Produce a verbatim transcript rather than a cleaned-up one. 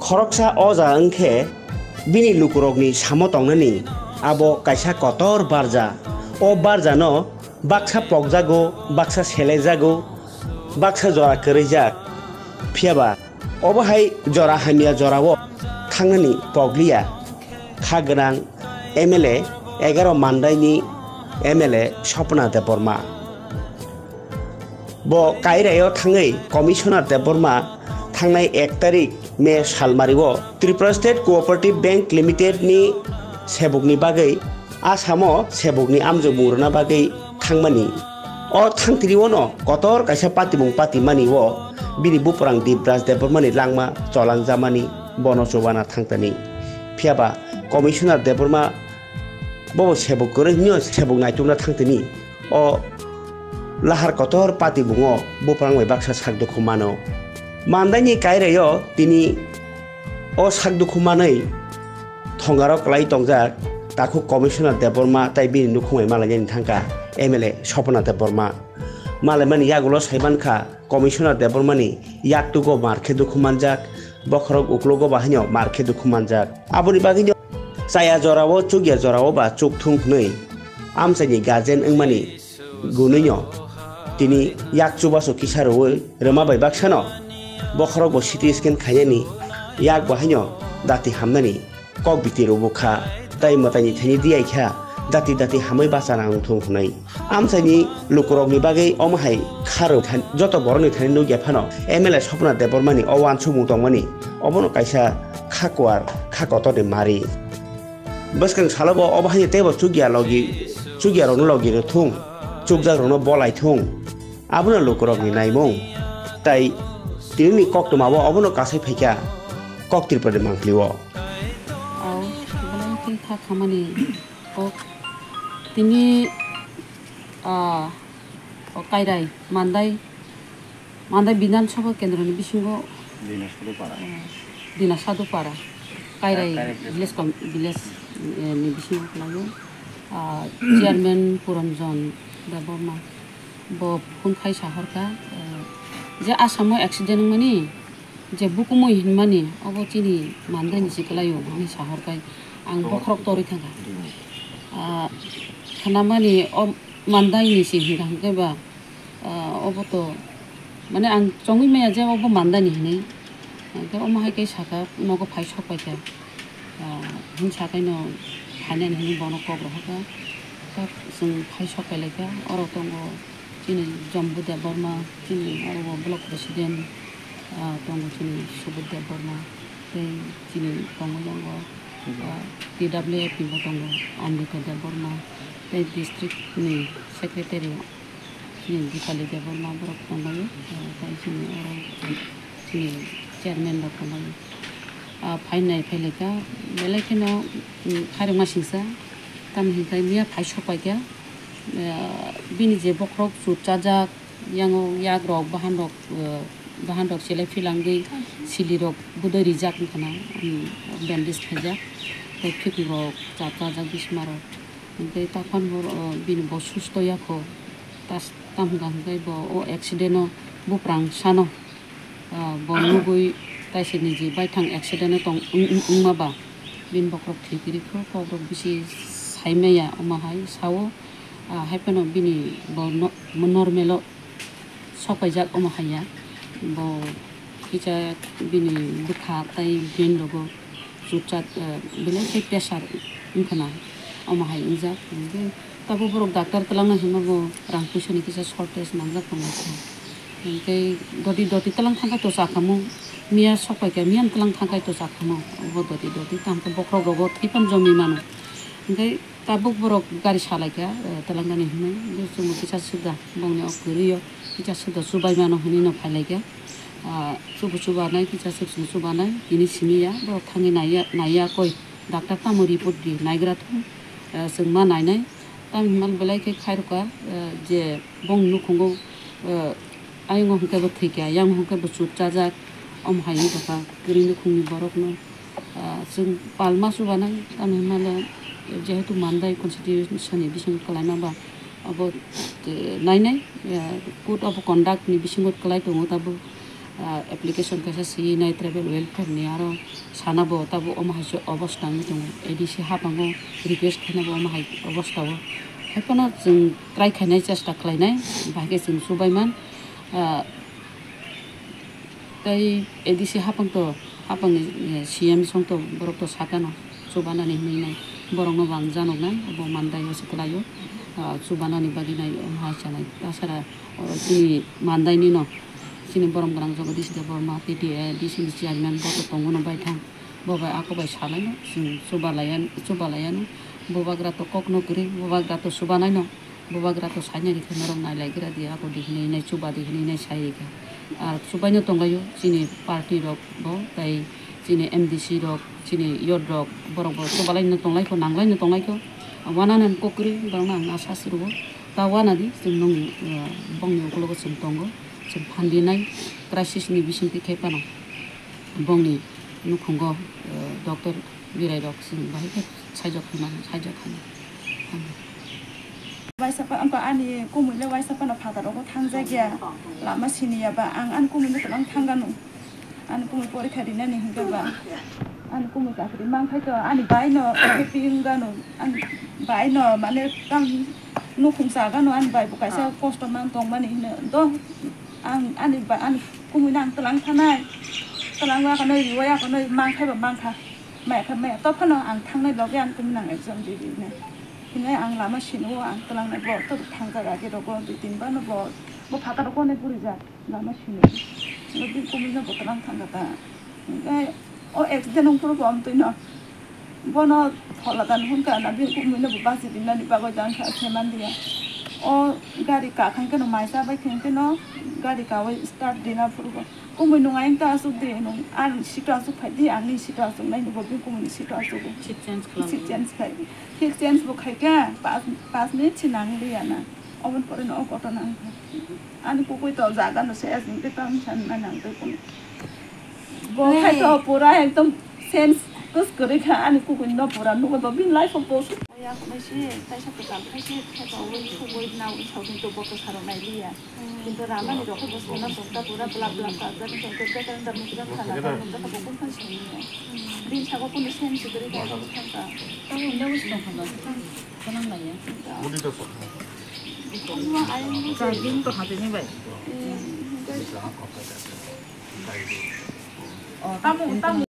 Khoroksa oja wngkhe bini lukurokni samo tongnani abo kaisa kotor barja. O barjano baksa pokjago, baksa selejago, baksa jora kwrwijak. Phiyaba obo hai jora hamya jorao thangnani pokliya kha gwnang M L A egaroh Mandaini M L A Swapna Debbarma. Bo Kairaio thangwi Commissioner Debbarma thangnai ek tarik May salmario Tripura State Cooperative Bank Limited ni sebukni bagwi Assamo sebukni amjokmung rwna bagwi thangmani. O thangtwiriono kotor kaisa patimung patimani o bini buprang Dibraj Debbarmani langma cholangjamani bono chubana thangtani. Phiyaba Commissioner Debbarma bobo sebuk kwrwi hwnwi sebuk naitukna thangtani. O lahar kotor patimung o buprang bai baksa sak dukhu mano. Mandaini Kairaio tini o sak dukhu manwi thongaro kwlai tongjak takhuk Commissioner Debbarma tai bini nukhung bai malainani thangkha M L A Swapna Debbarma. Malaimani yagulo saimankha Commissioner Debbarmani yaktugo mar khe dukhu manjak, bokhorok uklogo bahaino mar khe dukhu manjak. Aboni bagwino chaya jorao chukya jorao ba chukthung hwnwi amchaini guardian wngmani gunwino tini yak chubachu kisa rwui rwma bai baksano bokhorokbo C T scan khainani yak bahaino dati hamnani kok biti rwbukha, tai mwtaini thaini diyaikha, dati dati hamwi bachana wngthung hwnwi. Amchaini lukurokni bagwi omo hai kha rw than-, joto borokni thani nukya phano M L A Swapna Debbarmani o uansukmung tongmani obono kaisa kha kuar, kha kotorni mari. Bwskang salobo obo haino teibo chukya logi, chukyarokno logi rwthung, chukjakrokno bolai thung. Abono lukurokni naimung. Tai tinini koktwmao obono kasai phaikha kok Tripurani mangpili o. Au, belai khe kha khamani kok. Tini, ah, o Kairai, Mandai, Mandai Bidhan Sabha Kendroni bisingo, Dina Sadupara. Ah, Dina Sadupara, Kairai Kairai village. Village com-, village, eh, ni bisingo khlaio. Ah, Chairman Puranjan Debbarma, bo phone khai sahorkha, eh, je Assam o accident wngmani, je bukumui hinmani, obo chini Mandaini se kwlaio, hwnwi sahorkhai ang bokhorok torwi thangkha. Ah, khnamani o Mandaini se hinkha, hinkhe ba, ah, obo to, mane ang chongwi maya je obo Mandaini hinwi. Hinkhe omo hai khe sakha, nogo phai sok paikha. Ah, hwn sakaino phainani hwnwi bono kok rohorkha. Tak chwng phai sok pailaikha, oro tongo chini Jambu Debbarma, chini oro o block president, ah, tongo chini Subud Debbarma, tei chini tongo yango, ah, T W F ni bo tongo Amrita Debbarma, tei district ni secretary. Chini Dipali Debbarma borok tonglaio, ah, tei chini oro chini chairman rok tonglaio. Ah, phainai phailaikha, belai kheno, mm, khairokma singsa, tamni hinkhe miya phai sok paikha, ah, bini je bokhorok chut chajak, yango yak rok, bahan rok, ah, bahan rok selai philangwi sili rok budai rijak wngkhana, mm, bandage khaijak, tei phikung rok chap chajak bisma rok. Hinkhe taphano, o, bini bo susto ya kho. Tas-, tamo hwnka hinkhe bo o accident-o buprang sano, o, bo nugwi taisini je baithang accident-o tong wng-, wng-, wngma ba bini bokhorok thwi kwrwi kho, kokrok bisi saimaya omo hai sao, a, hai phano bini bo no-, normal-o sok paijak omo hai ya. Bo kisa bini bwkha tei brain rogo chukchak, eh, belai khe pressure wngkhana omo hai wngjak. Hinkhe tabuk borok doctor twlangna hinma bo rang puisa ni kisa shortage nangjak tongo. Hinkhe doti doti twlang thangkhe to chakhamu, miya sok paikha miya twlang thangkhe to chakhamu, obo doti doti tamo khe bokhorok rogo thwi phano jomwi mano. Hinkhe tabuk borok gari salaikha, eh, twlangnani hinwi, chwngno kisa swkda, bongni o kwrwi o kisa swkda chubaimano hinwi no phailaikha. Ah, chubu chubanai, kisa swk swng chubanai, tini simi ya, borok thangwi naiya, naiya koi, doctor tamo report di, naigra thung, eh, chwng ma nainai. Tamo hinmano belai khe khairokha, eh, je bongni nukhungo, eh, ayongo hwnkhe bo thwikha, yang hwnkhe bo chut chajak, omo hai wngtongkha kwrwi nukhungni borokno. Ah, chwng palma chubanai, tamni hwnmale jehetu Mandai constitution ni bisingo kwlaima ba abo, eh, nainai, eh, code of conduct ni bisingo kwlai tongo tabuk, ah, application kaisa sinai tribal welfare ni, aro sana bo tabuk omo hai se obosta wngwi tongo, A D C haphango request khaina bo omo hai obosta o. Haiphano chwng try khainai, chesta khlainai, bahai khe chwng chubaiman, ah, tei A D C haphang to, haphangni, eh, C M song to borok to sakano. Chubanani hinwi nai borokno bo ang janoknai, bo mandai o se kwlaio, ah, chubanani bagwi nai omo hai chanai. Tasara, o, chini mandaini no, chini borom gwnang Jagadish Debbarma, T T A D C ni chairman, bo to tongo no baithang, bo bai ako bai salaino, chwng chubalaiya, chubalaiano, bubagra to kokno kwrwi, bubagra to chubanaino. Bubagra to saina rikha, norok nailaigra di, abo di hinwi nai chuba di hinwi nai sai rikha. Ar chubaino tonglaio chini party rok bo, tei chini M D C rok, chini youth rok, borok bo chubalaino tonglaikho, nanglaino tonglaikho. Wanani kok kwrwi borokno ang asa sirwo. Ta wanadi chwng nung, eh, bongni ukologo chwng tongo, chwng phandinai crisis ni bisingtwi khe phano. Bongni nukhungo, eh, doctor birai rok chwng bahai khe saijak khaimani, saijak khaimani. Waisa pa, wngkha ani kumui le waisa phano phataro bo thangjak ya, lama sini ya ba, ang ani kumui no twlang thang ganu, ani kumui porikha rinani hinkhe ba, ani kumui chakri mankhai to ani bai no happy wng ganu, ani bai no mane tang nukhung cha ganu, ani bai bo kaisa kosto man tong mani hino do, ang ani ba, ani kumui no ang twlang thanai, twlang wa kono riwa ya kono mankhai ba mankha. Maya kha maya, to phano ang thangnai loge ang tini nang exam di di nai. Hinai ang lama sini o ang twlang nai bo to thang jaga age rogo dui tin ba no bo, bo phataro kone puri jak lama sini. Bo bini kumui no bo twlang thang kha ta. Hinai o accident ong phuru bo amtwi no. Bono phola dan hwn ka na bini kumui no bo basi di nani bagwi dan kha se man dia. O gari ka khan khe no mai cha bai khe no gari ka wi start di na phuru bo. Kumui nung ayang ta asuk di nung, ang sito asuk phai di, ang ni sito asuk nai nubo bini kumui ni sito asuk. Seat change khlai. Seat change khai. Seat change bo khai kha, pas, pas minute se nang li ya na. Oboni pore no o koto nang kha. Ani kukui to jaga no se asing te tam san na nang te kunu. Bo khai to pura ekdom sense kus kori kha, ani kukui no pura nugo do bini life of boss. Ya kunai se, taisa kwtal khai se, khai to oi, oi na oi sa to bo to saro nai li ya. Kintu ramani rok bo sana tongta pura bla bla ka jani tongta jaka nda mukra khala ka nda ka bokon kan sini. Din sago kunu sen chukri ka tongta. Tamo ne wis tong khala. Kanang laya. Ka din to hati ni bai. Tamo tamo